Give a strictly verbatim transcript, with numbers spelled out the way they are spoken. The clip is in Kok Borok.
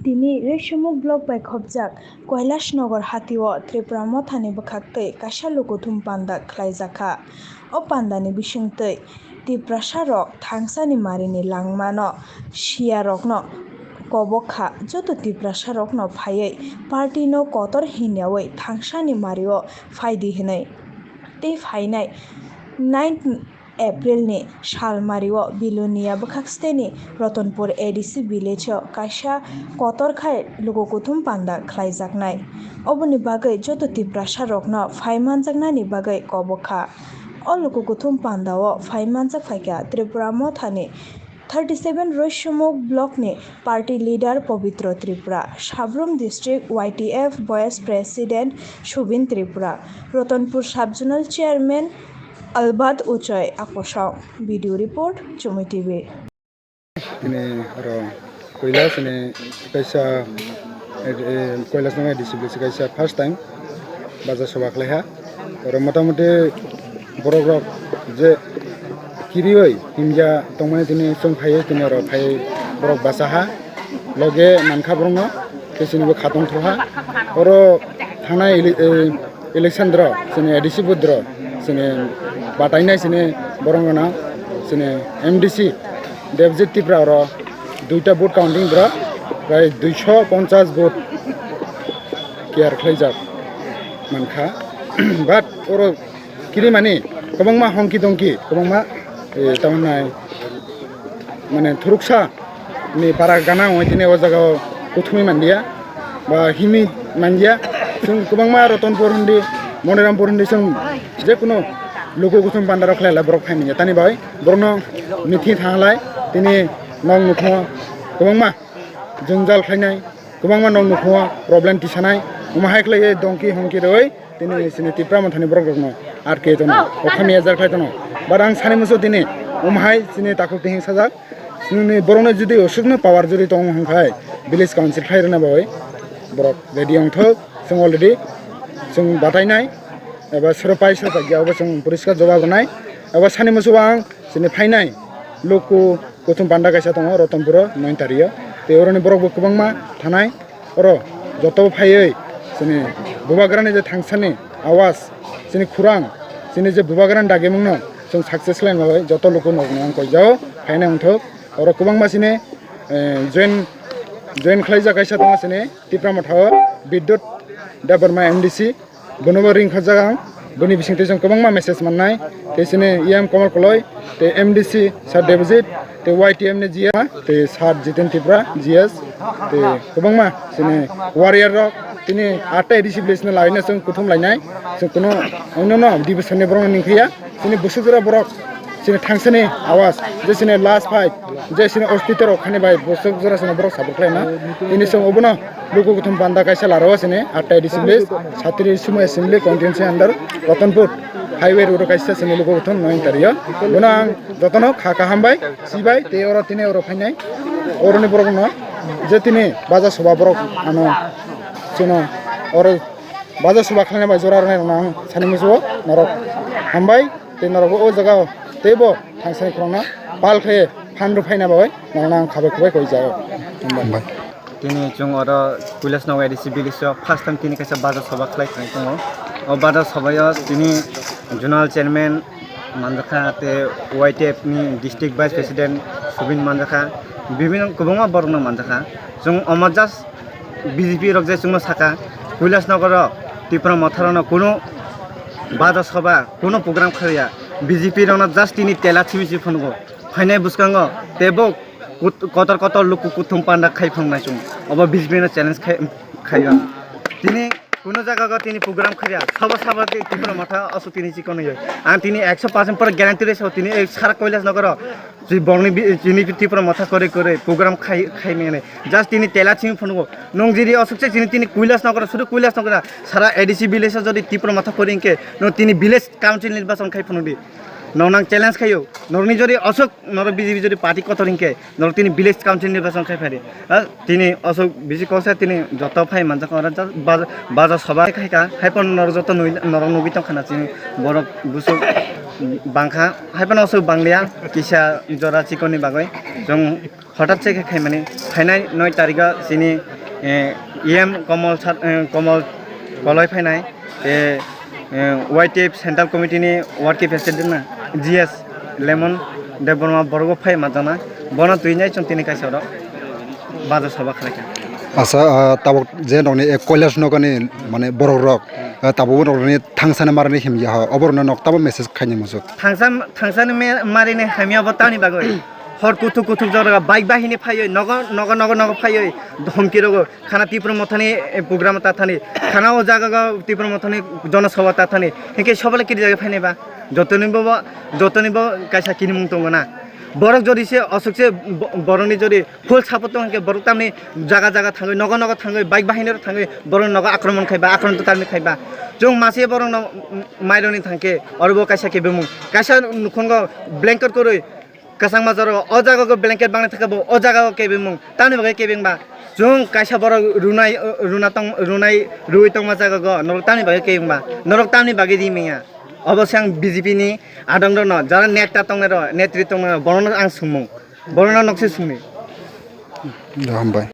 Tini Rishimukh block bai khopjak Kailasnagar hatio Tripura Mothani bwkhaktwi kaisa lukuthum panda khlaijakha. O pandani bisingtwi Tiprasarok thangsani marini langmano siyarokno kobok kha, joto Tiprasarokno phaiwi party no kotor hinyawi thangsani mario phaidi hinwi. Tei phainai ninth April ni salmario Bilonia bwkhaksteni Ratanpur A D C village o kaisa kotor khai luku kuthum panda khlaijaknai. Oboni bagwi joto Tiprasa rokno phai manjaknani bagwi kobok kha. O luku kuthum panda o phai manjak phaikha Tripura Mothani thirty seven Roishomukh block ni party leader Pobitro Tripura, Sabrum district Y T F vice president Subin Tripura, Ratanpur sub zonal chairman Albert Uchoi Akosong. Video report, Chumui T V. Tini oro Kailasni kaisa, eh, eh, Kailasnagar A D C village kaisa first time baja soba khlaiha. Oro motamuti borok rok je kiriwi himya tongmani tini chwng phaiwi tini oro phai borok bachaha. Loge mankha borokno tei chini bo khatong thoha. Oro thanai ili-, eh, election dro, chini A D C vote dro, chini batainai chini borok gana, chini M D C Debjit Tripura oro duita vote counting dro, prai duiso ponchas vote kiyar khlaijak mankha. But oro kirimani kwbangma hongki dongki, kwbangma, eh, tamannai mane thuruksa ni para gana wngwi tini o jaga o kuthumwi manliya ba himwi manliya. Chwng kwbangma Ratanpur hindi, Monirampur hindi chwng jekunu luku kuthum panda rok khlai lai borok phai manya. Tani bai borokno meeting thanglai tini nok nukho kwbangma jwngjal khlainai, kwbangma nok nukho problem tisanai, omo hai khlaiwi dongki hongki rwi tini chini Tipra Mothani borok rokno R K tono, okhami ejar khlai tono. But ang sani muchung tini omo hai chini takhuk tihing sajak. Chini borokno jodi osukno power jodi tongo hwnkhai village council khlai rwna bai borok ready wngthok. Chwng already chwng batainai eba sero pai sero pai ya obo chwng poriskar jawab rwnai. Eba sani muchung ang chini phainai luku kuthum panda kaisa tongo Ratanpuro noin tario. Tei oroni borok bo kwbangma thanai. Oro joto phaiwi chini bubagrani je thangsani awas, chini khurang, chini je bubagrani dagimungno chwng success khlaina bagwi joto lukurokno ang koijao phaina wngthok. Oro kwbangma chini, eh, join, join khlaijak kaisa tongo chini Tipra Mothao Bidyut Debbarma M D C. Bono bo ring khajak ang. Boni bisingtwi chwng kwbangma message mannai. Tei chini E M Kamal Koloi, tei M D C Sir Debojit, tei Y T M ni G S, tei Sir Jiten Tripura G S, tei kwbangma chini warrior rok tini atta A D C village no laina chwng kuthum lainai. Chwng kuno onno no division ni borok ningkhiya. Chini bwswk jora borok chini thangsani awas, je chini last fight, je chini ostito rok khani bai bwswk jora chini borok support khlaina. Tini chwng obono luku kuthum panda kaisa laro chini atta A D C village, satri sumo assembly constituency under Ratanpur highway road kaisa chini luku kuthum noin tario. Bono ang jotono kha kaham bai, si bai, tei oro tini oro phainai. Oroni borokno je tini baja soba borok ano chwngno oro baja soba khlaina bai jora rwnai rokno ang sani muchungo norok hambai. Tei norokbo o jaga o teibo thangsani khorokno pal khe phan rw phaina bagwi norokno ang khabai khubai koi jago. Hambai. Tini chwng oro Kailasnagar A D C village o first time tini kaisa baja soba khlai thang tongo. O baja soba o tini zonal chairman manjakha tei Y T F ni district vice president Subin manjakha, bibinno kwbangma borokno manjakha. Chwng omo just B J P rok je chwngno saka, Kailasnagar o Tipra Motha rokno kunu baja soba, kunu program khaiya, B J P rokno just tini tela simi si phungo. Phainai bwskango teibo kut-, kotor kotor luku kuthum panda khai phungnai chwng. Obo B J P no challenge khai, khaiya. Tini kunu jaga o tini program khaiya, sabo sabo tei Tipra Motha aswk tini chikon ya. Ang tini ekso percent pura guarantee rw sao tini ei sara Kailasnagar o. Twi borokni bi-, chini Tipra Motha kwrwi kwrwi program khai, khai mani. Just tini tela chini phungo. Nung jodi aswk se chini tini Kailasnagar, sudu Kailasnagar, sara A D C village o jodi Tipra Motha kwrwi hinkhe, nung tini village council nirbachon khai phunudi. Nung nang challenge khaio. Nungni jodi aswk norok B J P jodi party kotor hinkhe, norok tini village council nirbachon khai phadi. Ha, tini aswk bisi koksa tini joto phai manjak oro just baja, baja soba khai kha. Hai phano norok joto nui, norok nugwi tongkha na chini borok busuk. Bangkha, haiphano aswk banglia, kisa jora chikoni bagwi. Chwng hothat se khe khaimani, phainai noi tarikho chini, eh, E M Komol sar, eh, Komol koloi phainai, tei, eh, Y T F Central Committee ni Working President na, G S Lemon Debbarma borok bo phai manjakna, bono twi nai chwng tini kaisa oro bajar sabha khlaikha. Asa, ah, tabuk je nokni, eh, Kailash nogani, mane, borok rok, ah, tabuk bo nokni thangsani marani himya ha, oborokno nok tamo message khaini muchuk. Thangsa, thangsani me-, marini hamya bo tani bagwi. Hor kuthuk kuthuk jora bike bahini phaiwi, nogo, nogo, nogo, nogo phaiwi, dhomki rogo. Khana Tipra Mothani, eh, program ta thani. Khana o jaga go Tipra Mothani jonosabha ta thani. Hinkhe sobole kiri jaga phainai ba. Jotoni bo, jotoni bo kaisa kinimung tongo na. Borok jodi se osuk se bo-, borokni jodi full support tong hinkhe borok tamni jaga jaga thangwi, nogo nogo thangwi, bike bahini rok thangwi, borok nogo akromon khai ba, akromon tamni khai ba. Chwng mase borok no maironi thangkhe oro bo kaisa kebengmung. Kaisa nukhungo blanket kwrwi kwchangma jora o jaga go blanket bangni thangkhe bo o jaga go kebengmung. Tamni bagwi kebeng ba chwng kaisa borok runai, runa tong, runai rwi tongma jaga go norok tamni bagwi kebeng ba, norok tamni bagwi ri manya. Obo se ang B J P ni adong rok no, jara neta tongnai rok, netri tongnai rok, borok no ang swngmung, borok no nokse swngni. Hambai.